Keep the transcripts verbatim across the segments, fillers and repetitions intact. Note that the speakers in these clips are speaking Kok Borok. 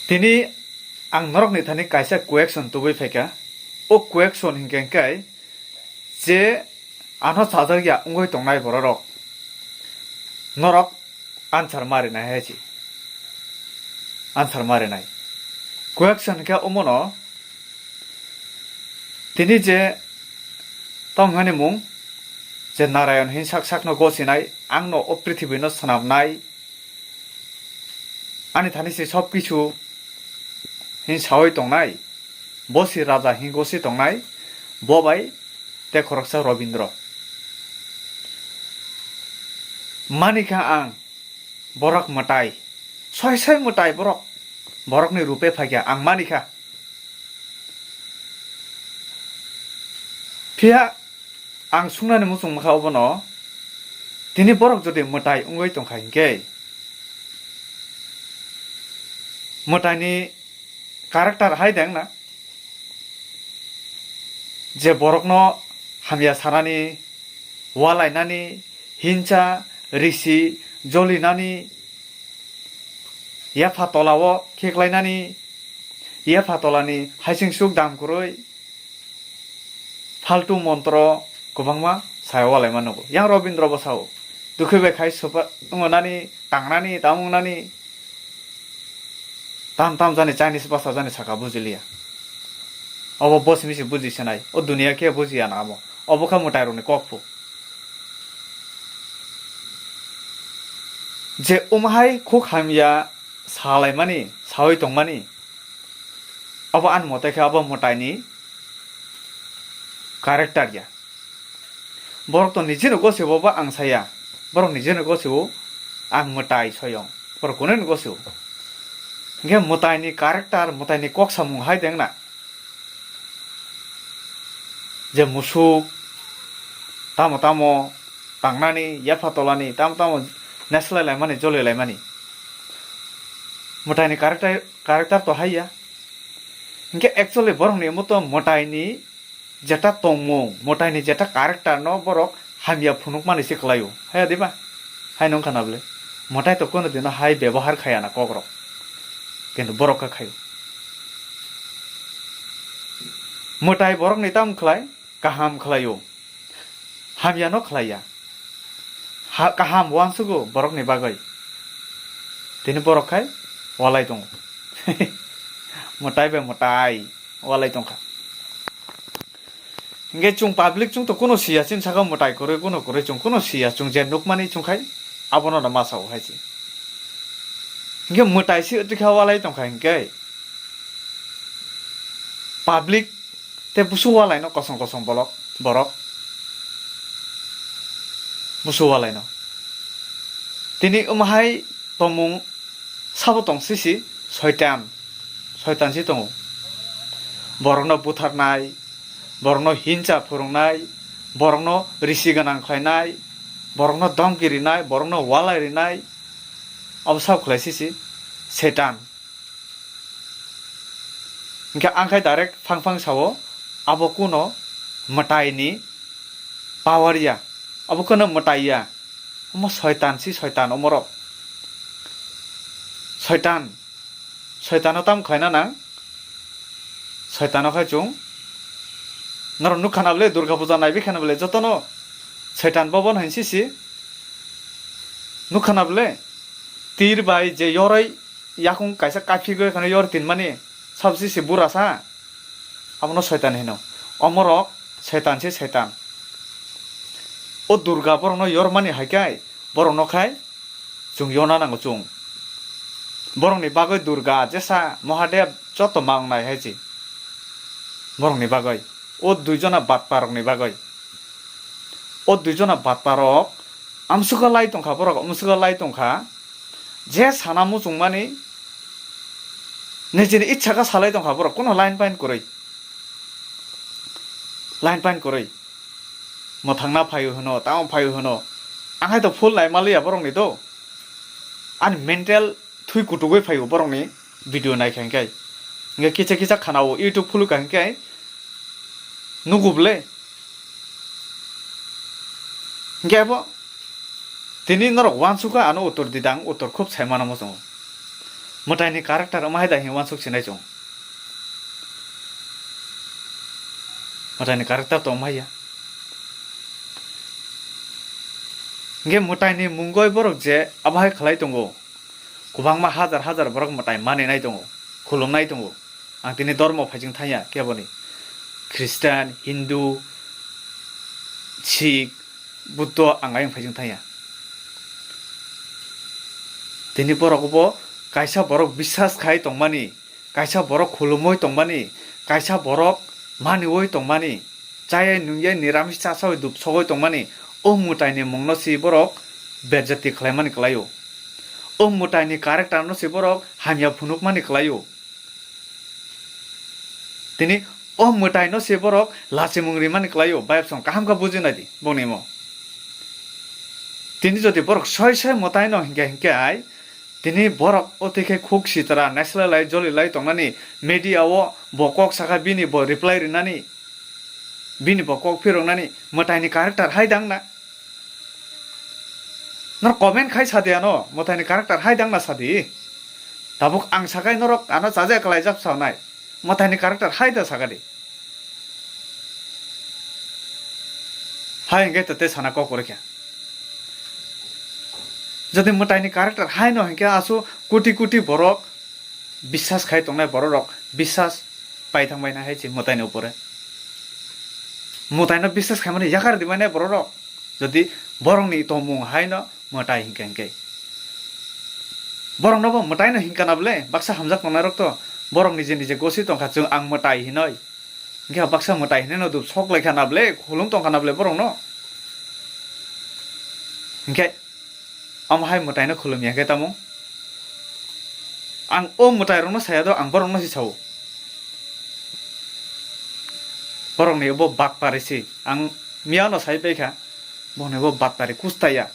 Tini ang norokni thani kaisa question tubui phaikha. O question hinkhe hinkhe je ano chajak ya wngwi tongnai bororok, norok answer ma rinai hai si. Answer ma rinai. Question hinkhe omono, tini je tamo hani mung je Narayon hin sak sakno gosinai, angno o prithibino swnamnai, ani thani se sob kichu hin sawi tongnai, bo si raja hin gosi tongnai, bo bai te khoroksa Robindro. Manikha ang borok mwtai, soi soi mwtai borok, borokni rupe phaikha ang manikha. Phiya ang sungnani muchung mankha obono, tini borok jodi mwtai wngwi tongkha hinkhe, mwtaini character hai de wngna, je borokno hamya sanani, walainani, hinsa, risi, jolinani, yapha tolao khiklainani, yapha tolani haising suk dam kwrwi, faltu montro kwbangma saya walaima nugo. Yang Robindro bo sao, dukhi bai khai sopa wngo nani, tangnani, tamo wngnani, tam tam jani Chinese bhasha jani saka bujiliya. Obo bo simi se buji sanai, o duniya khe bujiya na amo. Obo kha mwtai rokni kok phu. Je umhai khuk hamya salaimani, sawi tongmani, abo ani mote khe abo mwtaini character ya. Borok to nijeno gosebo ba ang saya. Borok nijeno gosebo ang mwtai soyong. Borok kunui no gosebo. Hinkhe mwtaini character, mwtaini kok samung hai de wngna. Je musuk, tamo tamo tangnani, yapha tolani, tamo tamo neslai laimani, joli laimani. Mwtaini character, character to hai ya. Hinkhe actually borokni omo to mwtaini jeta tongmung, mwtaini jeta character no borok hamya phunukmani se kwlaio. Haya diba? Hai nung khana bwle. Mwtai to kono dino hai bebohar khaya na kokrok. Kintu borok kha khaio. Mwtai borokni tam khlai, kaham khlaio. Hamya no khlaiya. Ha, kaham uansugo borokni bagwi. Tini borok khai walai tongo. Mwtai bai mwtai walai tongkha. Hinkhe chwng public chwng to kuno siya, chini saka mwtai kwrwi kuno kwrwi chwng kuno siya, chwng je nukmani chwng khai abono no ma sao hai se. Hinkhe mwtai se twi kha walai tongkha hinkhe public te busu walai no kosong kosong bolok borok busu walai no. Tini umhai tongmung sabo tong sisi soitan, soitan si tongo. Borokno butharnai, borokno hinsa phurungnai, borokno risi gwnang khlainai, borokno domki rinai, borokno walai rinai, abo sabo khlai sisi setan. Hinkhe ang khai direct phang phang sao, abo kuno mwtaini power ya, abo kuno mwtai ya, omo soitan si soitan omorok. Soitan, soitano tam khlaina nang, soitano khai chwng norok nukha na bwle Durga puja naibi khana bwle jotono soitan bobon hinsi si nukha na bwle tir bai je yoroi yakung kaisa kaphigwi khana yor tinmani sabsi se burasa, abono soitan hino. Omorok soitan se soitan. O Durga borokno yormani hai khe borokno khai chwng yorna nango chwng. Borokni bagwi Durga, jesa, Mahadev joto ma wngnai hai se. Borokni bagwi. O duijona batparokni bagwi. O duijona batparok amsukha lai tongkha, borok amsukha lai tongkha. Je sana muchungmani nijini ichha kha salai tongkha borok, kuno line pain kwrwi. Line pain kwrwi. Mwthangna phaio hwno, tamo phaio hwno. Ang hai to full naima liya borokni to. Ani mental thwi kutugwi phaio borokni video naikha hinkhe. Hinkhe kisa kisa khanao YouTube phulukha hinkhe nugo bwle. Hinkhe abo tini norok uansukha ano uttor didang, uttor khub saimano muchungo. Mwtaini character wng hai da hwnwi uansuk sinai chwng. Mwtaini character to wng hai ya. Hwnkhe mwtaini mungwi borok je abo hai khlai tongo, kwbangma hajar hajar borok mwtai maninai tongo, khulumnai tongo. Ang tini dormo phaising thangya keboni. Christian, Hindu, Sikh, Buddho ang ayang phaising thangya. Tini borok bo kaisa borok biswas khai tongmani, kaisa borok khulumwi tongmani, kaisa borok maniwi tongmani, chayai nungyai niramis chasawi dupsogwi tongmani, o mwtaini mungno si borok bejati khlaimani kwlaio. O mwtaini character no si borok hamya phunukmani kwlaio. Tini o mwtaino se borok lachimung rimani kwlaio, bayapsong kaham khe bujinai di bongni imo. Tini jodi borok soi soi mwtaino hinkhe hinkhe ai, tini borok o twi khe khuk sitra naislai lai joli lai tongnani media o bo kok saka bini bo reply rinani, bini bo kok phiroknani mwtaini character hai dang na? Norok comment khai sadi ano, mwtaini character hai dang na sadi. Tabuk ang sakai norok ano chaja kalaijak sanai. Mwtaini character hai da sakadi. Hai hwnkhe to tei sana kok kwrwikha. Jodi mwtaini character hai no hwnkhe asu koti koti borok biswas khai tongnai bororok biswas pai thangbai na hai se mwtaini upore. Mwtaino biswas khaimani yakar di mane bororok. Jodi borokni tongmung haino mwtai hinkhe hinkhe. Borokno bo mwtaino hinkha na bole, baksa hamjak tongnairok to borok nije nije gosi tongkha, chwng ang mwtai hinoi. Hinkhe baksa mwtai hineno dub sok laikha na bole, khulum tongkha na bole borokno. Hinkhe omo hai mwtaino khulum ya khe tamo? Ang o mwtairokno saya do, ang borokno se sao. Borokni bo batpari se. Ang miyano sai paikha, boni bo batpari kustaya.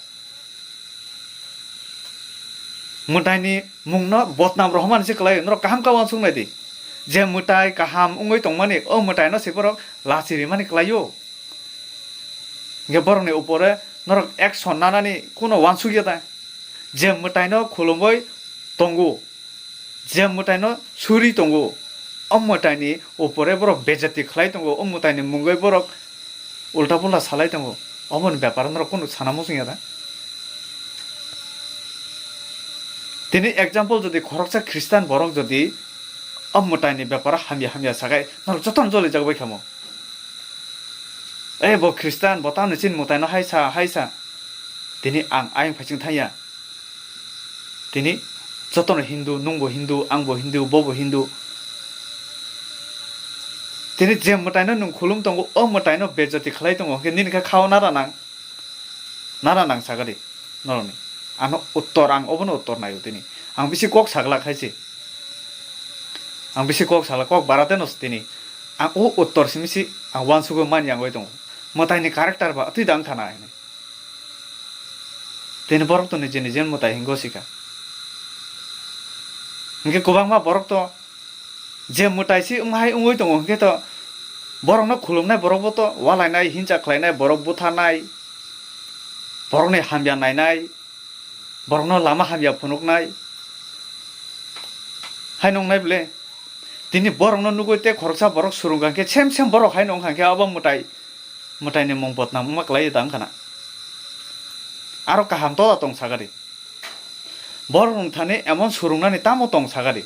Mwtaini mungno botnam rohormani se kwlai, norok kaham khe uansuk nai di. Je mwtai kaham wngwi tongmani, o mwtaino se borok lachi rimani kwlaio. Hingke borokni upore norok action nanani kuno uansukya ta? Je mwtaino khulumui tongo, je mwtaino suri tongo, o mwtaini upore borok bejati khlai tongo, o mwtaini mungwi borok ulta pulta salai tongo, oboni beparo norok kunu sana muchungya ta? Tini example jodi khoroksa Christian borok jodi o mwtaini beparo hamya hamya sakai norok jotono jolijak bai khamo. E bo Christian, bo tamni chini mwtaino hai sa, hai sa. Tini ang ayang phaising thangya. Tini jotono Hindu, nwngbo Hindu, angbo Hindu, bobo Hindu. Tini je mwtaino nwng khulum tongo, o mwtaino bejati khlai tongo, hwnkhe nini khe khao nara nang, nara nang sagadi norokni. Ano uttor, ang obono uttor naio tini. Ang bisi kok saglak hai se. Ang bisi kok saglak, kok bara de no tini. Ang o uttor simi si ang uansugwi man yangwi tongo. Mwtaini character ba twi da wngkha na hinwi. Tini borok to nije nije mwtai hingo sikha. Hinkhe kwbangma borok to je mwtai si wng hai wngwi tongo, hinkhe to borokno khulumnai borokbo to walainai, hinsa khlainai, borok butharnai, borokni hamya nainai, borokno lama hamya phunuknai. Hai nungnai ble? Tini borokno nugwi tei khoroksa borok surungkha hinkhe sem sem borok hai nungkha hinkhe abo mwtai, mwtaini mung botnam wngma kwlai da wngkha na. Aro kaham tola tong sagadi. Borok rwng thani emon swrwngnani tamo tong sagadi.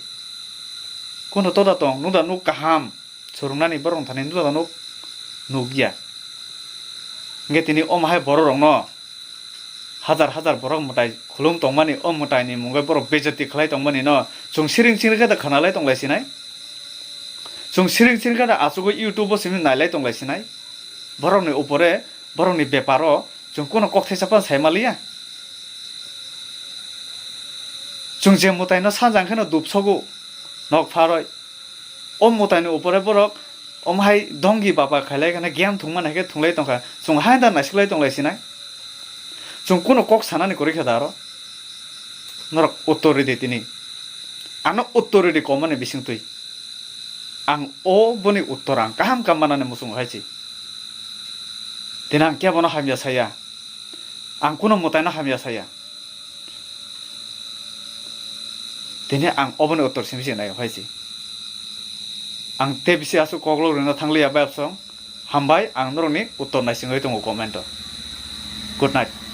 Kuno toda tong, nuda nuk kaham swrwngnani borok rwng thani nuda nuk nukya. Hingke tini omo hai borok rokno hajar hajar borok mwtai khulum tongmani, o mwtaini mungwi borok bejati khlai tongmani no chwng siring siring khe da khwnalai tonglai sinai. Chwng siring siring khe da achugwi YouTube o simi nailai tonglai sinai. Borokni upore, borokni beparo chwng kuno kok thaisa phano sai manliya. Chwng je mwtaino sanjang kheno dupsogo nok pharoi. O mwtaini upore borok omo hai dongi baba khailai kheno game thwngmani hai khe thwnglai tongkha. Chwng haino da naisiklai tonglai sinai. Chwng kuno kok sanani kwrwi khe da aro. Norok uttor ridi tini. Ano uttor ridi komani bisingtwi. Ang o boni uttor ang kaham kaham manani muchungo hai se. Tini ang kebono hamya saya. Ang kuno mwtaino hamya saya. Tini ang oboni uttor simi se nai phai si. Ang tei bisi aswk koklok rwna thangliya bai absong. Hambai, ang norokni uttor naisingwi tongo comment o. Good night.